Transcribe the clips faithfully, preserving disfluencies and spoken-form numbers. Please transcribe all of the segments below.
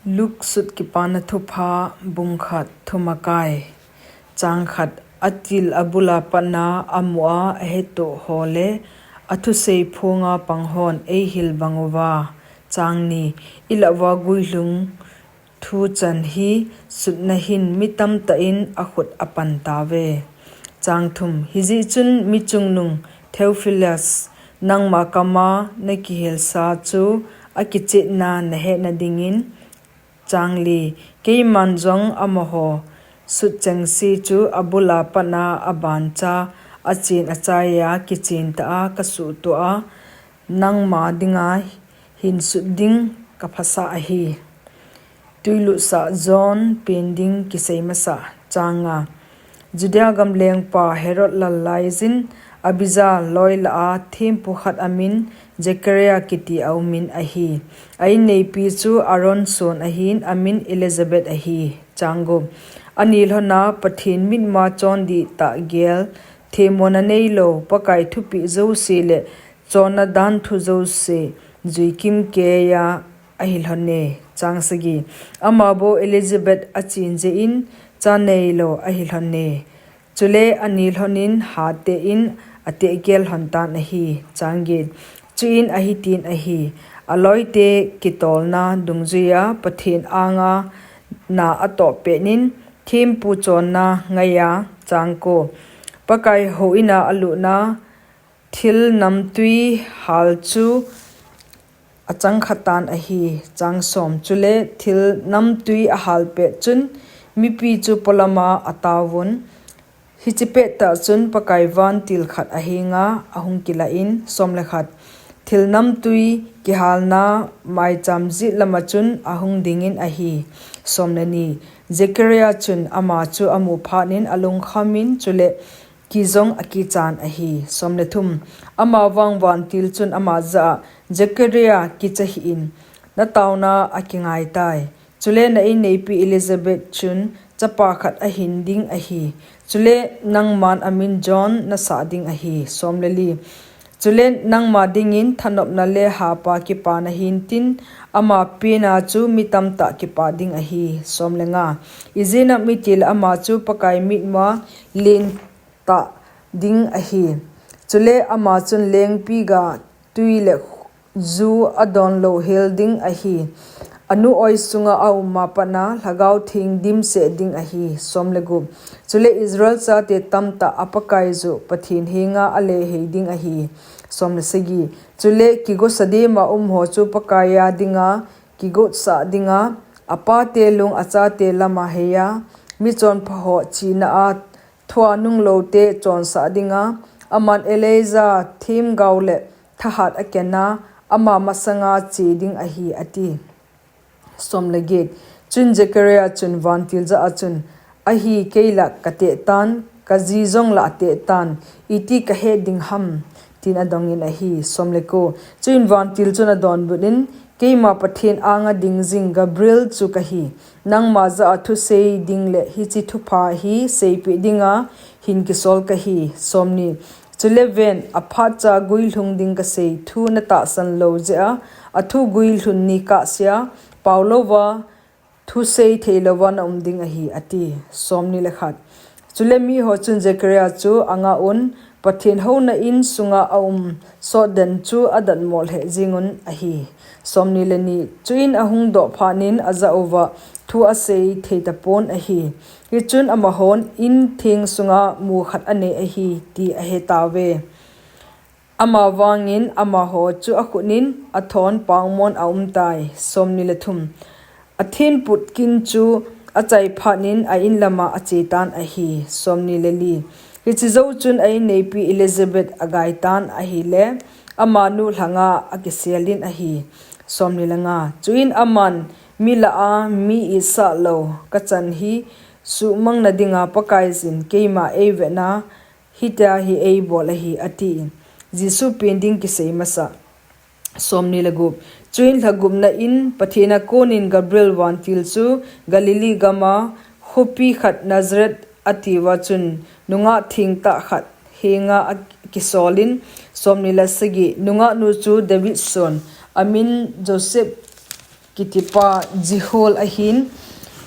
Luke Sut Kipana Thupha, bung khat. Thumakai. Chang khat. Atil abula patna amua ahetoh ho le athusei phunga panghon eihil bang uva. Chang ni. Ilava guilhung thuchan hi sutna hin mi tamtah in akhut apan tauve. Chang thum. Hijeh chun mi chungnung Theophilus, nangma kama nakihilsa chu akichetna nahetna dingin. Chang li. Keiman jong amaho sut chengse chu abula patna abancha achen achaiya kichen tah a kasuhtoh a, nangma dinga hin sut ding kaphasah ahi. Tuilutsah John pen ding kisei masa. Chang nga. Judea gam lengpa Herod lal laijin Abijah loi lah a thempu khat amin Zechariah kiti aumin ahi. A inneipi chu Aaron son ahin amin Elizabeth ahi. Chang gup. Ani lhona Pathen mitma chondih tah gel, themmona neilou, Pakai thupeh jouse le chonna danthu jouse juikim keiya ahi lhone. Chang sagi. Amabou Elizabeth achen jeh in cha neilou ahi lhone. Chule ani lhonin hatah in atehgel lhon tan ahi. Chang get. Chuin ahitin ahi. Aloite kitolna dungjuiya Pathen anga na atoh pet in thempu chonna ngaiya. Chang ko. Pakai houin a alutna thil namtui hal chu achang khatan ahi. Chang som. Chule thil namtui ahal pet chun mipi chu polama ataovun. Hiche pettah chun Pakai vantil khat ahenga ahung kilah in. Som le khat. Thil namtui kihalna maicham jet lama chun ahung dingin ahi. Som le ni. Zechariah chun ama chu amu phat in alungkhamin chule kijong akichan ahi. Som le thum. Amavang vantil chun ama jah a, Zechariah, kicha hih in, nataona akingai tai. Chule na inneipi Elizabeth chun chapa khat ahin ding ahi. Chule nangman amin John nasah ding ahi. Som le li. Chule nangma dingin thanopna le hapa kipana hintin, ama pena chu mi tamtah kipah ding ahi. Som le nga. Ijeh inem itile ama chu Pakai mitma len tah ding ahi. Chule ama chun lengpi ga tui le ju adon louhel ding ahi. Anu oi sunga aum ma patna Lhagao Theng dimset ding ahi. Som le gup. Chule Israel chate tamtah a Pakai joh Pathen henga alehei ding ahi. Som le sagi. Chule kigosa dema umho chu Pakai a dinga kigotsah dinga, apate lung achate lama heiya, michonpha ho china a thua nungloute chonsah dinga, aman Elijah themgao le thahat akena, ama masanga che ding ahi, ati. Som le get. Chun Zechariah chun vantil jah a chun, ahi, kei la kateh tan, kaji jong la ateh tan, iti kahet ding ham, tin adongin ahi. Som le ko. Chuin vantil chun adonbut in, keima Pathen anga ding jing Gabriel chu kahi. Nangma jah a thusei ding le hiche thupha hi seipeh dinga hin kisol kahi. Som ni. Chule ven, aphatcha guilhung ding kasei thu natahsan lou jeh a, athu guilhun ni kahsea, pao louva, thusei thei louva naum ding ahi, ati. Som ni le khat. Chule miho chun Zechariah chu angah un, Pathen houna in sunga aum sotden chu adatmo lheh jingun ahi. Som ni le ni. Chuin ahung doh phat in ajah uva thu asei thei tapon ahi. Hichun amahon in theng sunga mu khat anei ahi, ti ahetauve. Amavangin amaho chu akhut in athon pangmon aumtai. Som ni le thum. Athenput kin chu achai phat in a-in lama achetan ahi. Som ni le li. Hiche jou chun a-inneipi Elizabeth agaitan ahile, amanu lhanga akiselin ahi. Som ni le nga. Chuin aman, mi lah a mi itsah lou kachan hi suhmang nadinga Pakaiyin keima eivetna hitia hi eibol ahi, ati. Jesu pen ding kisei masa. Som ni le gup. Chuin lha gupna in Pathen a konin Gabriel vantil chu Galilee gama khopi khat Nazareth atiuva chun nungah thengtah khat henga akisolin. Som ni le sagi. Nungahnu chu David son, amin Joseph kitipa Jihol ahin,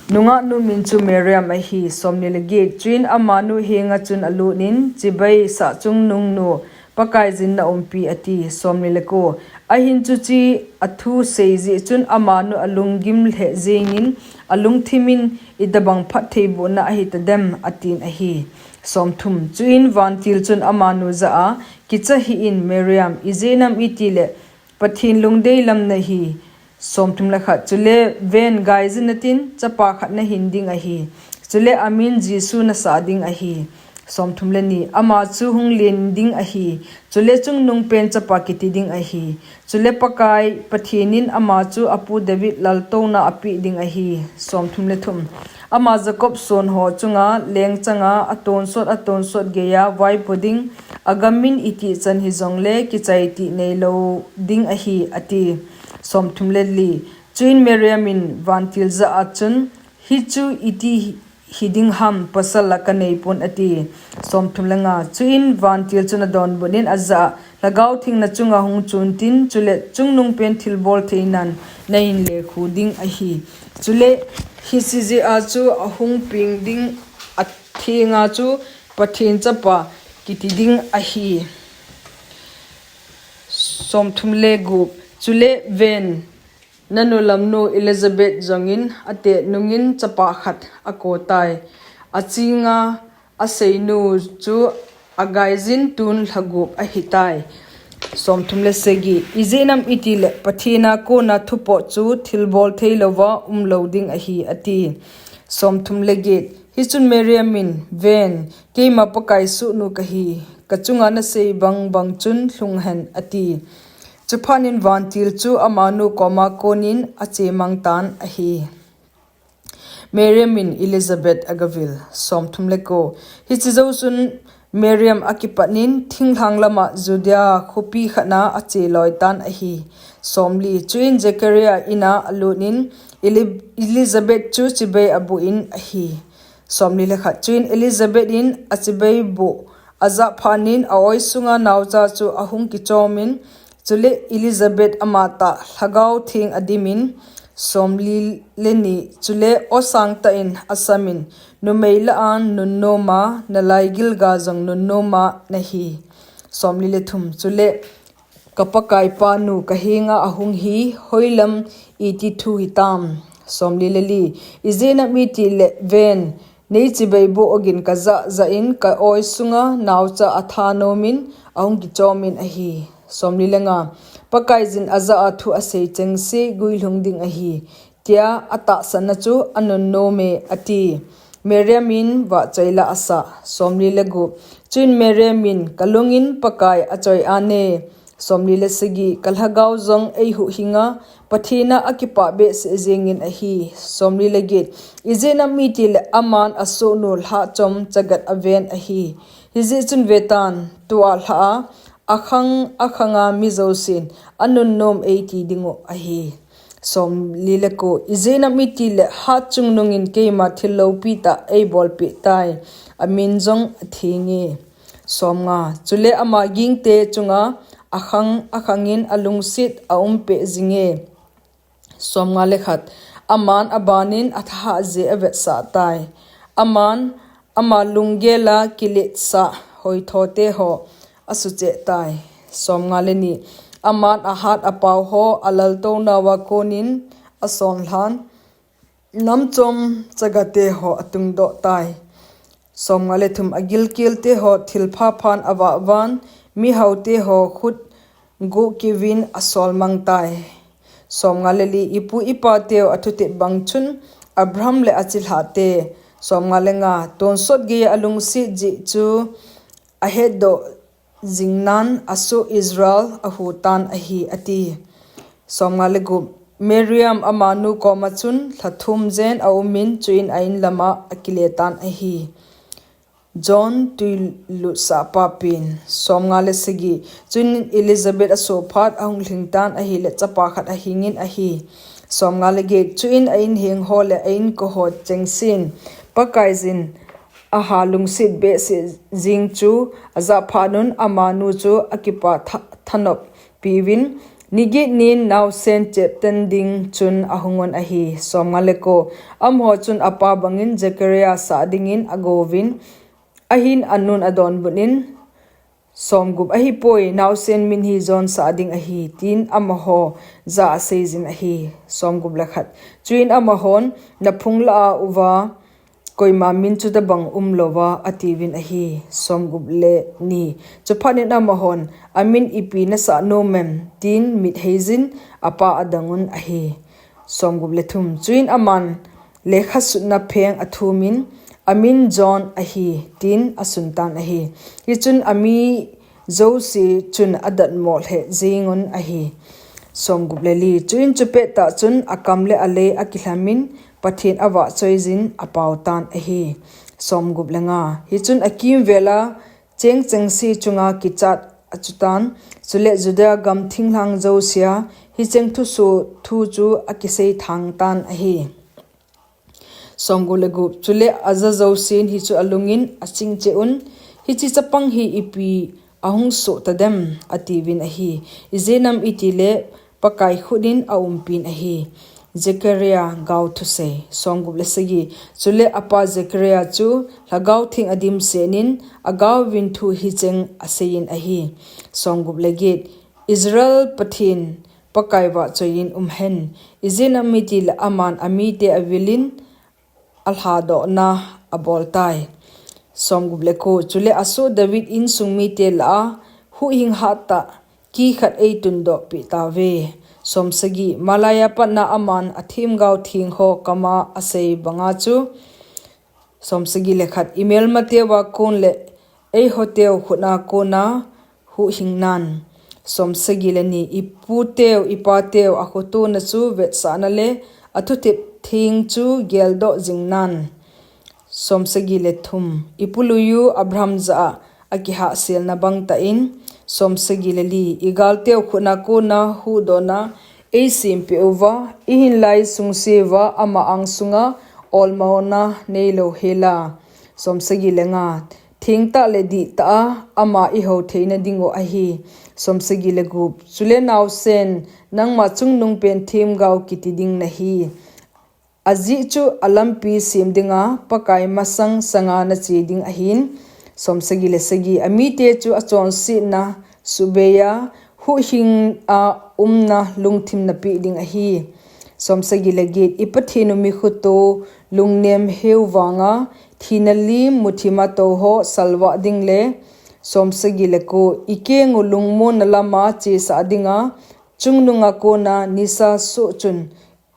nungahnu min chu Miriam ahi. Somni le get. Chuin amanu henga chun alutnin, chibai sahchungnungnu, Pakaiyin naumpi, ati. Somni le ko. Ahin chuche athu seijeh chun amanu alunggim lheh jengin, alungthimin, itobang phattheibohna ahitadem, atin ahi. Somthum. Chuin vantil chun amanu jah a, kicha hih in Miriam, ijeh inem itile Pathen lungdei lam nahi. Somthum le khat. Chule ven, gaiji natin, chapa khat nahin ding ahi. Chule amin Jesu nasah ding ahi. Somthum le ni. Ama chu hung len ding ahi. Chule chungnungpen chapa kiti ding ahi. Chule Pakai Pathen in ama chu apu David laltouna apeh ding ahi. Somthum le thum. Ama Jacob sonho chunga lengchanga atonsot atonsot geiya vaipo ding, agamin itih chan hijongle kichai tih neilou ding ahi, ati. Somthum le li. Chuin Miriam in vantil jah a chun, hichu iti hiding ham, pasal la kaneipon, ati. Somthum le nga. Chuin vantil chun adonbutnin ajah a, Lhagao Theng nachunga hung chuntin, chule chungnungpen thilbol theinan nahin lekhu ding ahi. Chule hiche jeh a chu ahung peng ding, athenga chu Pathen chapa kiti ding ahi. Somthum le gup. Chule ven, nanu lamnu Elizabeth jongin atet nungin chapa khat akotai. Achinga aseinu chu agaijin tun lha gup ahitai. Somthum le sagi. Ijeh inem itile Pathen a kona thupeh chu thilbol theilouva umlou ding ahi, ati. Somthum le get. Hichun Miriam in, ven, keima Pakai sohnu kahi, kachunga nasei bangbang chun lhunghen, ati. Chuphatnin vantil chu amanu koma konin achemang tan ahi. Miriam in Elizabeth agavil. Somthum le ko. Hiche jou chun Miriam akipatnin thinglhang lama Judea khopi khatna ache loitan ahi. Somli. Chuin Zechariah ina alutnin Eli-, Elizabeth chu chibai abuh in ahi. Somli le khat. Chuin Elizabeth in achibai buh ajah phatnin a-oi sunga naocha chu ahung kichomin, chule Elizabeth amatah Lhagao Theng adimin, somli le ni. Chule aw sangtah in asamin, numei lah a nunnoma, nalaigilga jong nunnoma nahi. Somli le thum. Chule ka Pakai panu kahenga ahung hi, hoilam iti thu hitam. Somli le li. Ijeh inem itile ven, neichibai buh ogin kajah jah in ka-oi sunga naocha athanomin ahung kichomin ahi. Somli le nga. Pakaiyin ajah a thu asei chengse guilhung ding ahi, tia atahsanna chu anunnome, ati. Miriam in vahchoi la asah. Somli le gup. Chuin Miriam in, kalungin Pakai achoi ane. Somli le sagi. Kalhagao jong eihuhhinga, Pathen a akipah behseh jengin ahi. Somli le get. Ijeh inem itile aman asohnu lhahchom chagat aven ahi. Hijeh chun vetan, tua lhah a akhang akhanga mi jousen anunnom eiti dingu ahi. Somli le ko. Ijeh inem itile hatchungnungin keima thil loupitah eibolpeh tai, amin jong athenge. Somnga. Chule ama gingte chunga akhang akhangin alungset aumpeh jinge. Somnga le khat. Aman abanin athahat jeh avetsah tai. Aman ama lunggel a kiletsah hoithote ho asucheh tai. Somnga le ni. Aman ahat apao ho alaltounauva konin asonlhan, namchom chagate ho atungdoh tai. Somnga le thum. Agilkelte ho thilpha phan avahvan, mihaote ho khut guhkiuvin asolmang tai. Somnga le li. Ipu ipateu athutep bang chun Abraham le achilhahte. Somnga le nga. Tonsot geiya alungset jeh chu ahetdoh jingnan asoh Israel ahutan ahi, ati. Somnga le gup. Miriam amanu koma chun lha thum jen aumin, chuin a-in lama akiletan ahi. John tuilutsahpa pen. Somnga le sagi. Chuin Elizabeth asoh phat ahung lhingtan ahile chapa khat ahingin ahi. Somnga le get. Chuin a-inhengho le a-inkoho chengsen Pakaiyin aha lungset behseh jing chu ajah phatnun amanu chu akipah tha-, thanoppiuvin, Nigiet nin nausen chepten ding chun ahungun ahi. Somnga le ko. Amaho chun apa bangin Zechariah sah dingin agouvin, ahin anun adonbut in, Somgup. Ahipoi, nausen min hi John sah ding ahi, tin amaho jah a aseijin ahi. Somgup le khat. Chuin amahon, naphung lah a uva, koima min chutabang umlouva, atiuvin ahi. Somgup le ni. Chuphat in amahon, amin ipi nasah nom em, tin mit heijin, apa adangun ahi. Somgup le thum. Chuin aman, lekha sutna pheng athumin, amin John ahi, tin asuntan ahi. Hichun ami jouse chun adatmo lheh jingun ahi. Somgup le li. Chuin chupettah chun akam le alei akilhamin, Pathen avahchoijin apaotan ahi. Somgup le nga. Hichun akimvela cheng chengse chunga kichat achutan, chule Judah gam thinglhang jousea, hicheng thusoh thu chu akisei thangtan ahi. Somgup le gup. Chule aja jousen hichu alungin achingcheh un, hiche chapang hi ipi ahung soh tadem, atiuvin ahi. Ijeh inem itile Pakai khut in aumpin ahi. Zechariah gao thusei. Somgup le sagi. Chule apa Zechariah chu Lhagao Theng adimsenin, agaovin thu hicheng aseiyin ahi. Somgup le get. Israel Pathen Pakai vahchoiyin umhen. Ijeh inem itile aman amite avilin alhadohna aboltai. Somgup le ko. Chule asoh David insung mite lah a huhhing hattah kikhat eitundohpeh tauve. Somsagi. Malaiya patna aman athemgao thengho kama asei banga chu. Somsagi le khat. Imelmateuva kon le eihoteu khutna kona huhhingnan. Somsagi le ni. Iputeu ipateu akhotona chu vetsahna le athutep theng chu geldoh jingnan. Somsagi le thum. Ipuluiyu Abraham jah a akihahselna bangtah in. Somsagi le li. Igalteu khutna kona huhdohna eisempeh uva, ihinlai sungseuva ama angsunga olmaona neilou hela. Somsagi le nga. Thengtah le dihtah a ama ihou theina dingu ahi. Somsagi le gup. Chule nausen, nangma chungnungpen themgao kiti ding nahi. Ajeh chu alampi sem dinga Pakai masang sanga nache ding ahin. Somsagi le sagi. Amite chu achonsetna subeiya huhhinga umna lungthim napeh ding ahi. Somsagi le get. I Pathenu mikhuto lungnem heu vanga thina lim muthima touho salvah ding le. Somsagi le ko. Ikengu lungmonna lama chesah dinga chungnunga kona nisa soh chun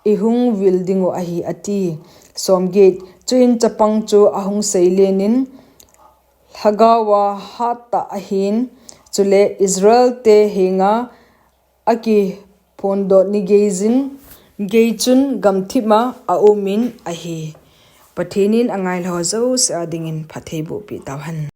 ihung vil dingu ahi, ati. Somget. Chuin chapang chu ahung seilenin, Lhagaova hattah ahin, chule Israelte henga akiphondoh ni geijin, gei chun gamthipma aumin ahi. Pathenin angailou jouse adingin phatthei bohpeh tauhen.